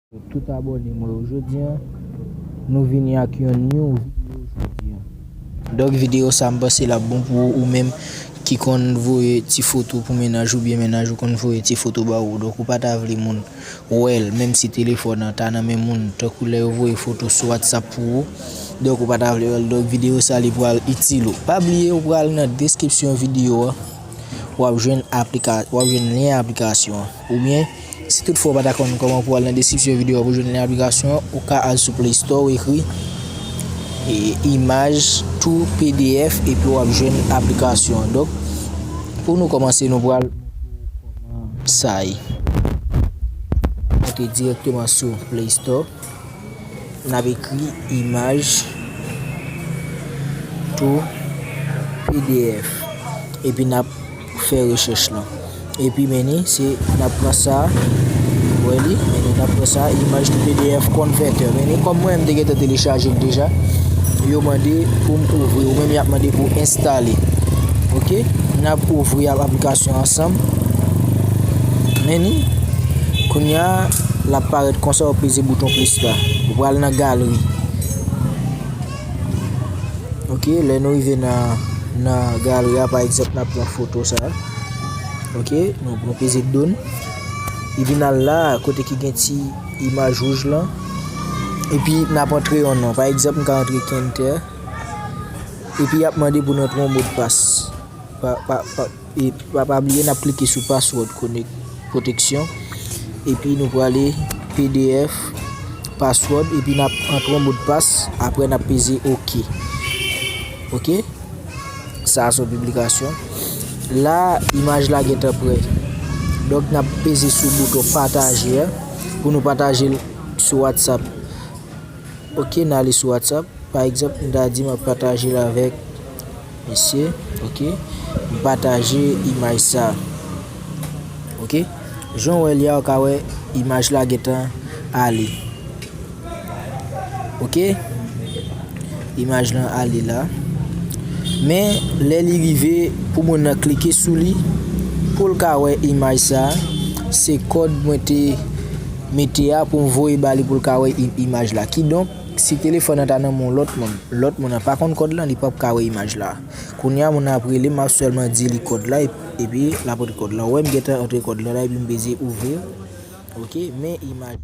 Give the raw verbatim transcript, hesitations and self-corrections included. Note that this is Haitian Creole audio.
Tout abòne mwen yo, jodi a nou vini ak yon new videyo jodi a. Donk videyo sa m panse l ap bon pou ou menm ki konn voye ti foto pou mennaj ou byen mennaj ou konn voye ti foto ba ou. Donk ou pa ta vle moun wè l, menm si telefòn nan ta nan men moun, tankou lè yo voye foto sou WhatsApp pou ou. Donk ou pa ta vle wè l. Donk videyo sa li pral itil ou. Pa bliye ou pral nan deskripsyon videyo a. W ap jwenn aplika, w ap jwenn lyen aplikasyon an. Oubyen, si toutfwa w pa ta konn kòman pou w al nan deskripsyon videyo a pou w jwenn lyen aplikasyon an, ou ka al sou Play Store, ou ekri e, imaj to P D F epi w ap jwenn aplikasyon an. Donk, pou nou kòmanse, nou pral montre w kòman sa ye. Monte dirèkteman sou Play Store. N ap ekri imaj to P D F. Epi n ap fè rechèch lan. Epi men ni, se n ap pran sa, wè li, men ni n ap pran sa, imaj to P D F converter. Men ni, kòm mwen m te gentan telechaje l deja, yo mande pou m ouvri, ou menm y ap mande pou w enstale. Oke, n ap ouvri ap- aplikasyon ansanm. Men ni, kounye a, l ap parèt konsa, w peze bouton plis la. Ou pral nan galeri. Oke, lè nou rive nan, nan galeri a, pa egzanp, n ap pran foto sa. Oke, nou, nou peze done. Epi n al la, kote ki gen ti imaj wouj lan. Epi n ap antre yon non. Pa egzanp, m ka antre Kenter. Epi y ap mande pou n antre yon modpas. Pa, pa, pa, e pa, pa bliye n ap klike sou password konek-, protection. Epi nou prale P D F, password, epi n ap antre yon modpas. Apre n ap peze oke. Oke? Sa a se yon piblikasyon. La, imaj la gentan prè. Donk, n ap peze sou bouton pataje a pou nou pataje l sou WhatsApp. Oke, n ale sou WhatsApp. Pa egzanp, m ta di m ap pataje l avèk mesye. Oke, m pataje imaj sa. Oke, jan w wè l ya, ou ka wè imaj la gentan ale. Oke, imaj lan ale la. Men, lè li rive, pou moun nan klike sou li, pou l ka wè imaj sa, se kòd mwen te mete a pou m voye ba li pou l ka wè i- imaj la. Kidonk, si telefòn nan ta nan men yon lòt moun, lòt moun nan pa konn kòd lan, li p ap ka wè imaj la. Kounye a, moun nan ap rele m, m ap sèlman di li kòd la, ep- epi l ap antre kòd lan. Ou wè m gentan antre kòd lan la, epi m peze ouvri. Oke, men imaj.